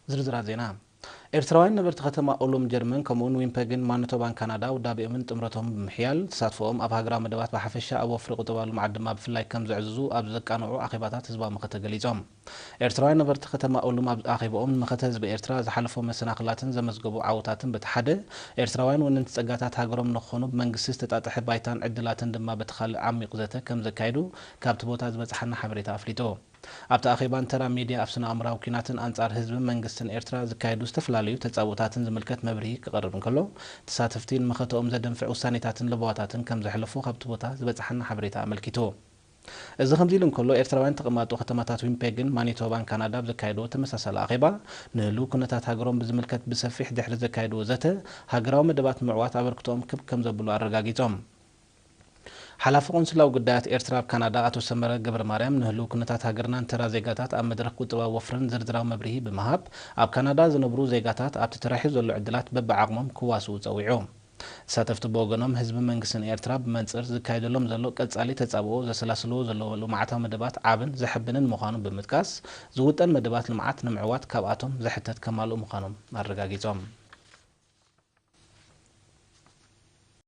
ዝርዝራት ዜና። ኤርትራውያን ነበርቲ ከተማ ኦሎም ጀርመን፣ ከምኡውን ዊምፐግን ማኒቶባን ካናዳ፣ ውዳቤኦምን ጥምረቶም ብምሕያል፣ ተሳትፎኦም ኣብ ሃገራዊ መደባት ብሓፈሻ፣ ኣብ ወፍሪ ቁጠባዊ ልምዓት ድማ ብፍላይ ከም ዘዕዝዙ ኣብ ዘቃንዑ ኣኼባታት ህዝባዊ መኸተ ገሊጾም። ኤርትራውያን ነበርቲ ከተማ ኦሎም ኣብ ኣኼባኦም፣ ንመኸተ ህዝቢ ኤርትራ ዝሓለፎ መሰናኽላትን ዘመዝገቡ ዓወታትን በቲ ሓደ፣ ኤርትራውያን ወነንቲ ጸጋታት ሃገሮም ንኽኾኑ ብመንግስቲ ዝተጣጠሐ ባይታን ዕድላትን ድማ በቲ ካልእ ዓሚቕ ዘተ ከም ዘካየዱ ካብቲ ቦታ ዝበጽሓና ሓበሬታ ኣፍሊጡ። ኣብቲ ኣኼባ ንተራ ሚድያ ኣብ ስነ ኣእምራዊ ኲናትን ኣንጻር ህዝብን መንግስትን ኤርትራ ዝካየዱ ዝተፈላለዩ ተጻብኦታትን ዝምልከት መብርሂ ክቐርብ እንከሎ፣ ተሳተፍቲ ንመኸተኦም ዘደንፍዕ ውሳኔታትን ለበዋታትን ከም ዘሕለፉ ካብቲ ቦታ ዝበጽሓና ሓበሬታ ኣመልኪቱ። እዚ ከምዚ ኢሉ እንከሎ፣ ኤርትራውያን ተቐማጦ ከተማታት ዊምፔግን ማኒቶባን ካናዳ ኣብ ዘካየድዎ ተመሳሳሊ ኣኼባ፣ ንህልው ኩነታት ሃገሮም ብዝምልከት ብሰፊሕ ድሕሪ ዘካየድዎ ዘተ፣ ሃገራዊ መደባት ምዕዋት ኣበርክቶኦም ክብ ከም ዘብሉ ኣረጋጊጾም። ሓላፊ ቆንስላዊ ጉዳያት ኤርትራ ኣብ ካናዳ ኣቶ ሰመረ ገብረ ማርያም፣ ንህልው ኩነታት ሃገርናን ተራ ዜጋታት ኣብ መድረኽ ቁጠባዊ ወፍርን ዝርዝራዊ መብርሂ ብምሃብ፣ ኣብ ካናዳ ዝነብሩ ዜጋታት ኣብቲ ተራሒዙ ዘሎ ዕድላት በብዓቕሞም ክዋስኡ ጸዊዑ። ተሳተፍቲ ብወገኖም፣ ህዝብን መንግስትን ኤርትራ ብመንጽር ዝካየደሎም ዘሎ ቀጻሊ ተጻብኦ ዘሰላስልዎ ዘለዉ ልምዓታዊ መደባት ዓብን ዘሐብንን ምዃኑ ብምጥቃስ፣ ዝውጠን መደባት ልምዓት ንምዕዋት ካብኣቶም ዝሕተት ከማልኡ ምዃኖም ኣረጋጊጾም።